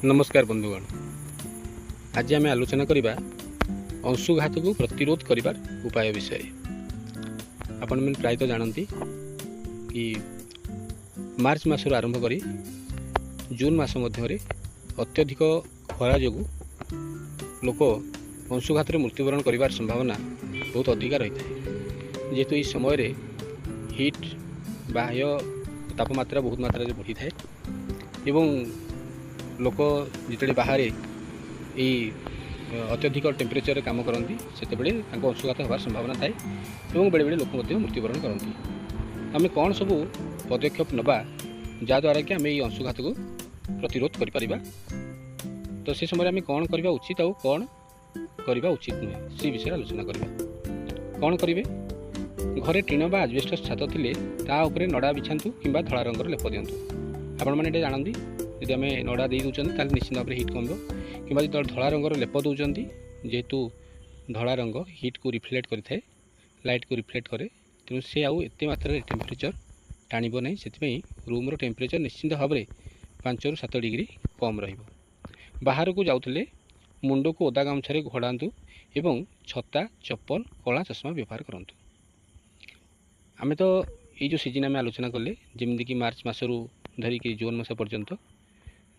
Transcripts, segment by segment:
ନମସ୍କାର ବନ୍ଧୁଗଣ, ଆଜି ଆମେ ଆଲୋଚନା କରିବା ଅଂଶୁଘାତକୁ ପ୍ରତିରୋଧ କରିବାର ଉପାୟ ବିଷୟରେ। ଆପଣମାନେ ପ୍ରାୟତଃ ଜାଣନ୍ତି କି ମାର୍ଚ୍ଚ ମାସରୁ ଆରମ୍ଭ କରି ଜୁନ୍ ମାସ ମଧ୍ୟରେ ଅତ୍ୟଧିକ ଖରା ଯୋଗୁଁ ଲୋକ ଅଂଶୁଘାତରେ ମୃତ୍ୟୁବରଣ କରିବାର ସମ୍ଭାବନା ବହୁତ ଅଧିକା ରହିଥାଏ। ଯେହେତୁ ଏହି ସମୟରେ ହିଟ୍ ବାହ୍ୟ ତାପମାତ୍ରା ବହୁତ ମାତ୍ରାରେ ବଢ଼ିଥାଏ ଏବଂ ଲୋକ ଯେତେବେଳେ ବାହାରେ ଏଇ ଅତ୍ୟଧିକ ଟେମ୍ପରେଚରରେ କାମ କରନ୍ତି, ସେତେବେଳେ ତାଙ୍କ ଅଂଶୁଘାତ ହେବାର ସମ୍ଭାବନା ଥାଏ ଏବଂ ବେଳେବେଳେ ଲୋକ ମଧ୍ୟ ମୃତ୍ୟୁବରଣ କରନ୍ତି। ଆମେ କ'ଣ ସବୁ ପଦକ୍ଷେପ ନେବା ଯାହାଦ୍ୱାରା କି ଆମେ ଏଇ ଅଂଶୁଘାତକୁ ପ୍ରତିରୋଧ କରିପାରିବା, ତ ସେ ସମୟରେ ଆମେ କ'ଣ କରିବା ଉଚିତ ଆଉ କ'ଣ କରିବା ଉଚିତ ନୁହେଁ ସେ ବିଷୟରେ ଆଲୋଚନା କରିବା। କ'ଣ କରିବେ? ଘରେ ଟିଣ ବା ଆଜବେଷ୍ଟସ୍ ଛାତ ଥିଲେ ତା ଉପରେ ନଡ଼ା ବିଛାନ୍ତୁ କିମ୍ବା ଧଳା ରଙ୍ଗର ଲେପ ଦିଅନ୍ତୁ। ଆପଣମାନେ ଏଇଟା ଜାଣନ୍ତି, ଯଦି ଆମେ ନଡ଼ା ଦେଇ ଦେଉଛନ୍ତି ତାହେଲେ ନିଶ୍ଚିନ୍ତ ଭାବରେ ହିଟ୍ କମିବ, କିମ୍ବା ଯଦି ଧଳା ରଙ୍ଗର ଲେପ ଦେଉଛନ୍ତି, ଯେହେତୁ ଧଳା ରଙ୍ଗ ହିଟ୍କୁ ରିଫ୍ଲେକ୍ଟ କରିଥାଏ, ଲାଇଟ୍କୁ ରିଫ୍ଲେକ୍ଟ କରେ, ତେଣୁ ସେ ଆଉ ଏତେ ମାତ୍ରାରେ ଟେମ୍ପରେଚର୍ ଟାଣିବ ନାହିଁ। ସେଥିପାଇଁ ରୁମ୍ର ଟେମ୍ପରେଚର୍ ନିଶ୍ଚିନ୍ତ ଭାବରେ 5ରୁ 7 ଡିଗ୍ରୀ କମ୍ ରହିବ। ବାହାରକୁ ଯାଉଥିଲେ ମୁଣ୍ଡକୁ ଓଦା ଗାମୁଛାରେ ଘୋଡ଼ାନ୍ତୁ ଏବଂ ଛତା, ଚପଲ, କଳା ଚଷମା ବ୍ୟବହାର କରନ୍ତୁ। ଆମେ ତ ଏଇ ଯେଉଁ ସିଜିନ୍ ଆମେ ଆଲୋଚନା କଲେ, ଯେମିତିକି ମାର୍ଚ୍ଚ ମାସରୁ ଧରିକି ଜୁନ୍ ମାସ ପର୍ଯ୍ୟନ୍ତ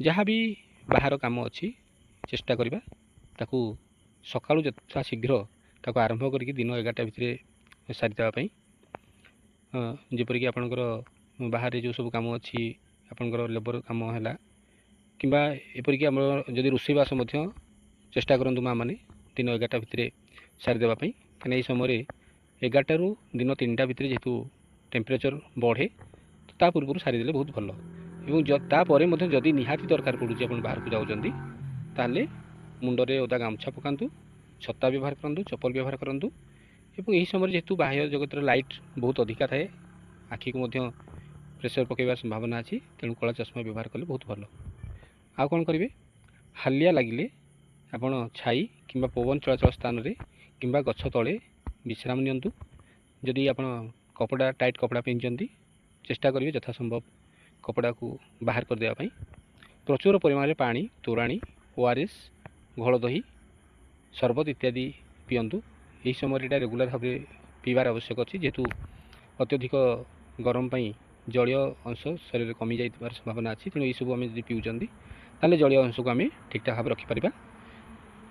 ଯାହା ବି ବାହାର କାମ ଅଛି ଚେଷ୍ଟା କରିବା ତାକୁ ସକାଳୁ ଯଥା ଶୀଘ୍ର ତାକୁ ଆରମ୍ଭ କରିକି ଦିନ 11ଟା ଭିତରେ ସାରିଦେବା ପାଇଁ। ଯେପରିକି ଆପଣଙ୍କର ବାହାରେ ଯେଉଁ ସବୁ କାମ ଅଛି, ଆପଣଙ୍କର ଲେବର କାମ ହେଲା, କିମ୍ବା ଏପରିକି ଆମର ଯଦି ରୋଷେଇବାସ ମଧ୍ୟ ଚେଷ୍ଟା କରନ୍ତୁ ମାଆମାନେ ଦିନ 11ଟା ଭିତରେ ସାରିଦେବା ପାଇଁ। କାହିଁକିନା ଏହି ସମୟରେ 11ଟାରୁ ଦିନ 3ଟା ଭିତରେ ଯେହେତୁ ଟେମ୍ପରେଚର୍ ବଢ଼େ, ତ ତା ପୂର୍ବରୁ ସାରିଦେଲେ ବହୁତ ଭଲ। ଏବଂ ତାପରେ ମଧ୍ୟ ଯଦି ନିହାତି ଦରକାର ପଡ଼ୁଛି ଆପଣ ବାହାରକୁ ଯାଉଛନ୍ତି, ତାହେଲେ ମୁଣ୍ଡରେ ଓଦା ଗାମୁଛା ପକାନ୍ତୁ, ଛତା ବ୍ୟବହାର କରନ୍ତୁ, ଚପଲ ବ୍ୟବହାର କରନ୍ତୁ। ଏବଂ ଏହି ସମୟରେ ଯେହେତୁ ବାହ୍ୟ ଜଗତର ଲାଇଟ୍ ବହୁତ ଅଧିକା ଥାଏ, ଆଖିକୁ ମଧ୍ୟ ପ୍ରେସର୍ ପକାଇବାର ସମ୍ଭାବନା ଅଛି, ତେଣୁ କଳା ଚଷମା ବ୍ୟବହାର କଲେ ବହୁତ ଭଲ। ଆଉ କ'ଣ କରିବେ? ହାଲିଆ ଲାଗିଲେ ଆପଣ ଛାଇ କିମ୍ବା ପବନ ଚଳାଚଳ ସ୍ଥାନରେ କିମ୍ବା ଗଛ ତଳେ ବିଶ୍ରାମ ନିଅନ୍ତୁ। ଯଦି ଆପଣ କପଡ଼ା ଟାଇଟ୍ କପଡ଼ା ପିନ୍ଧିଛନ୍ତି, ଚେଷ୍ଟା କରିବେ ଯଥାସମ୍ଭବ କପଡ଼ାକୁ ବାହାର କରିଦେବା ପାଇଁ। ପ୍ରଚୁର ପରିମାଣରେ ପାଣି, ତୋରାଣି, ORS, ଘୋଳ ଦହି, ସରବତ ଇତ୍ୟାଦି ପିଅନ୍ତୁ। ଏହି ସମୟରେ ଏଇଟା ରେଗୁଲାର ଭାବରେ ପିଇବାର ଆବଶ୍ୟକ ଅଛି, ଯେହେତୁ ଅତ୍ୟଧିକ ଗରମ ପାଇଁ ଜଳୀୟ ଅଂଶ ଶରୀରରେ କମିଯାଇଥିବାର ସମ୍ଭାବନା ଅଛି। ତେଣୁ ଏଇସବୁ ଆମେ ଯଦି ପିଉଛନ୍ତି ତାହେଲେ ଜଳୀୟ ଅଂଶକୁ ଆମେ ଠିକ୍ଠାକ୍ ଭାବେ ରଖିପାରିବା।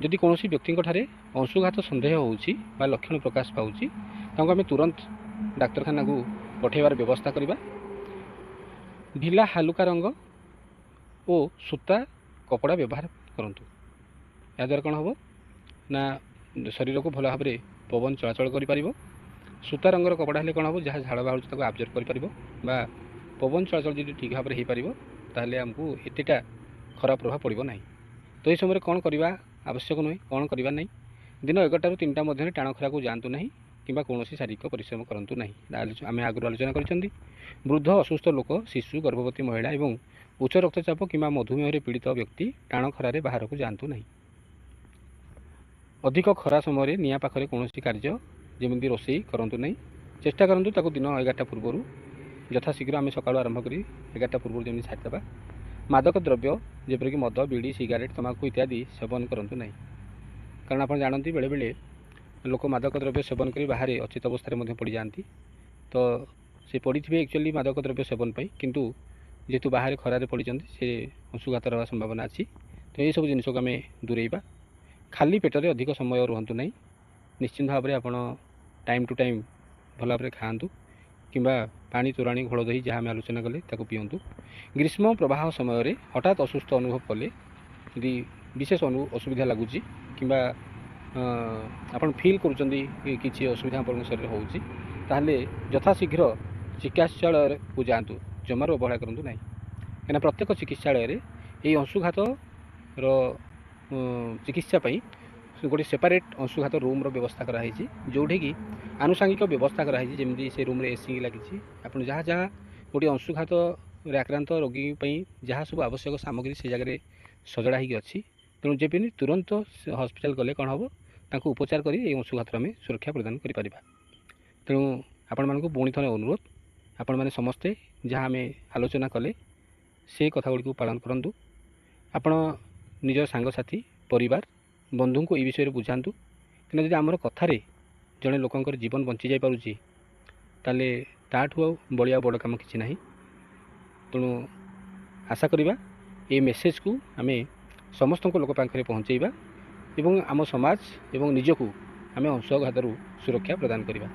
ଯଦି କୌଣସି ବ୍ୟକ୍ତିଙ୍କଠାରେ ଅଂଶୁଘାତ ସନ୍ଦେହ ହେଉଛି ବା ଲକ୍ଷଣ ପ୍ରକାଶ ପାଉଛି, ତାଙ୍କୁ ଆମେ ତୁରନ୍ତ ଡାକ୍ତରଖାନାକୁ ପଠାଇବାର ବ୍ୟବସ୍ଥା କରିବା। ଢିଲା ହାଲୁକା ରଙ୍ଗ ଓ ସୂତା କପଡ଼ା ବ୍ୟବହାର କରନ୍ତୁ। ଏହାଦ୍ୱାରା କ'ଣ ହେବ ନା ଶରୀରକୁ ଭଲ ଭାବରେ ପବନ ଚଳାଚଳ କରିପାରିବ। ସୂତା ରଙ୍ଗର କପଡ଼ା ହେଲେ କ'ଣ ହେବ, ଯାହା ଝାଳ ବାହାରୁଛି ତାକୁ ଆବଜର୍ଭ କରିପାରିବ, ବା ପବନ ଚଳାଚଳ ଯଦି ଠିକ୍ ଭାବରେ ହେଇପାରିବ ତାହେଲେ ଆମକୁ ଏତେଟା ଖରାପ ପ୍ରଭାବ ପଡ଼ିବ ନାହିଁ। ତ ଏହି ସମୟରେ କ'ଣ କରିବା ଆବଶ୍ୟକ ନୁହେଁ, କ'ଣ କରିବା ନାହିଁ? ଦିନ 11ଟାରୁ 3ଟା ମଧ୍ୟରେ ଟାଣ ଖରାକୁ ଯାଆନ୍ତୁ ନାହିଁ କିମ୍ବା କୌଣସି ଶାରୀରିକ ପରିଶ୍ରମ କରନ୍ତୁ ନାହିଁ। ଆମେ ଆଗରୁ ଆଲୋଚନା କରିଛନ୍ତି। ବୃଦ୍ଧ, ଅସୁସ୍ଥ ଲୋକ, ଶିଶୁ, ଗର୍ଭବତୀ ମହିଳା ଏବଂ ଉଚ୍ଚ ରକ୍ତଚାପ କିମ୍ବା ମଧୁମେହରେ ପୀଡ଼ିତ ବ୍ୟକ୍ତି ଟାଣ ଖରାରେ ବାହାରକୁ ଯାଆନ୍ତୁ ନାହିଁ। ଅଧିକ ଖରା ସମୟରେ ନିଆଁ ପାଖରେ କୌଣସି କାର୍ଯ୍ୟ ଯେମିତି ରୋଷେଇ କରନ୍ତୁ ନାହିଁ। ଚେଷ୍ଟା କରନ୍ତୁ ତାକୁ ଦିନ 11ଟା ପୂର୍ବରୁ ଯଥାଶୀଘ୍ର ଆମେ ସକାଳୁ ଆରମ୍ଭ କରି 11ଟା ପୂର୍ବରୁ ଯେମିତି ସାରିଦେବା। ମାଦକ ଦ୍ରବ୍ୟ ଯେପରିକି ମଦ, ବିଡ଼ି, ସିଗାରେଟ୍, ତମାଖୁ ଇତ୍ୟାଦି ସେବନ କରନ୍ତୁ ନାହିଁ। କାରଣ ଆପଣ ଜାଣନ୍ତି ବେଳେବେଳେ ଲୋକ ମାଦକ ଦ୍ରବ୍ୟ ସେବନ କରି ବାହାରେ ଅଚେତ ଅବସ୍ଥାରେ ମଧ୍ୟ ପଡ଼ିଯାଆନ୍ତି। ତ ସେ ପଡ଼ିଥିବେ ଆକ୍ଚୁଆଲି ମାଦକ ଦ୍ରବ୍ୟ ସେବନ ପାଇଁ, କିନ୍ତୁ ଯେହେତୁ ବାହାରେ ଖରାରେ ପଡ଼ିଛନ୍ତି ସେ ଅଂଶୁଘାତର ହେବା ସମ୍ଭାବନା ଅଛି। ତ ଏହିସବୁ ଜିନିଷକୁ ଆମେ ଦୂରେଇବା। ଖାଲି ପେଟରେ ଅଧିକ ସମୟ ରୁହନ୍ତୁ ନାହିଁ। ନିଶ୍ଚିନ୍ତ ଭାବରେ ଆପଣ ଟାଇମ୍ ଟୁ ଟାଇମ୍ ଭଲ ଭାବରେ ଖାଆନ୍ତୁ କିମ୍ବା ପାଣି, ତୋରାଣି, ଘୋଳ ଦହି ଯାହା ଆମେ ଆଲୋଚନା କଲେ ତାକୁ ପିଅନ୍ତୁ। ଗ୍ରୀଷ୍ମ ପ୍ରବାହ ସମୟରେ ହଠାତ୍ ଅସୁସ୍ଥ ଅନୁଭବ କଲେ, ଯଦି ବିଶେଷ ଅସୁବିଧା ଲାଗୁଛି କିମ୍ବା ଆପଣ ଫିଲ୍ କରୁଛନ୍ତି କି କିଛି ଅସୁବିଧା ଆପଣଙ୍କ ଶରୀରରେ ହେଉଛି, ତାହେଲେ ଯଥାଶୀଘ୍ର ଚିକିତ୍ସାଳୟକୁ ଯାଆନ୍ତୁ, ଜମାରୁ ଅବହେଳା କରନ୍ତୁ ନାହିଁ। କାହିଁକିନା ପ୍ରତ୍ୟେକ ଚିକିତ୍ସାଳୟରେ ଏହି ଅଂଶୁଘାତର ଚିକିତ୍ସା ପାଇଁ ଗୋଟେ ସେପାରେଟ୍ ଅଂଶୁଘାତ ରୁମ୍ର ବ୍ୟବସ୍ଥା କରାହେଇଛି, ଯେଉଁଠିକି ଆନୁଷାଙ୍ଗିକ ବ୍ୟବସ୍ଥା କରାହେଇଛି। ଯେମିତି ସେ ରୁମ୍ରେ ଏସି ଲାଗିଛି, ଆପଣ ଯାହା ଯାହା ଗୋଟିଏ ଅଂଶୁଘାତରେ ଆକ୍ରାନ୍ତ ରୋଗୀ ପାଇଁ ଯାହା ସବୁ ଆବଶ୍ୟକ ସାମଗ୍ରୀ ସେ ଜାଗାରେ ସଜଡ଼ା ହେଇକି ଅଛି। ତେଣୁ ଯେମିତି ତୁରନ୍ତ ହସ୍ପିଟାଲ ଗଲେ କ'ଣ ହେବ, ତାଙ୍କୁ ଉପଚାର କରି ଏହି ଅଂଶୁଘାତରୁ ଆମେ ସୁରକ୍ଷା ପ୍ରଦାନ କରିପାରିବା। ତେଣୁ ଆପଣମାନଙ୍କୁ ପୁଣି ଥରେ ଅନୁରୋଧ, ଆପଣମାନେ ସମସ୍ତେ ଯାହା ଆମେ ଆଲୋଚନା କଲେ ସେ କଥା ଗୁଡ଼ିକୁ ପାଳନ କରନ୍ତୁ। ଆପଣ ନିଜ ସାଙ୍ଗସାଥି, ପରିବାର, ବନ୍ଧୁଙ୍କୁ ଏ ବିଷୟରେ ବୁଝାନ୍ତୁ, କାହିଁକିନା ଯଦି ଆମର କଥାରେ ଜଣେ ଲୋକଙ୍କର ଜୀବନ ବଞ୍ଚି ଯାଇପାରୁଛି, ତାହେଲେ ତାଠୁ ଆଉ ବଳିଆ ବଡ଼ କାମ କିଛି ନାହିଁ। ତେଣୁ ଆଶା କରିବା ଏ ମେସେଜକୁ ଆମେ ସମସ୍ତଙ୍କ ଲୋକ ପାଖରେ ପହଞ୍ଚାଇବା ଏବଂ ଆମ ସମାଜ ଏବଂ ନିଜକୁ ଆମେ ଅଂଶୁଘାତରୁ ସୁରକ୍ଷା ପ୍ରଦାନ କରିବା।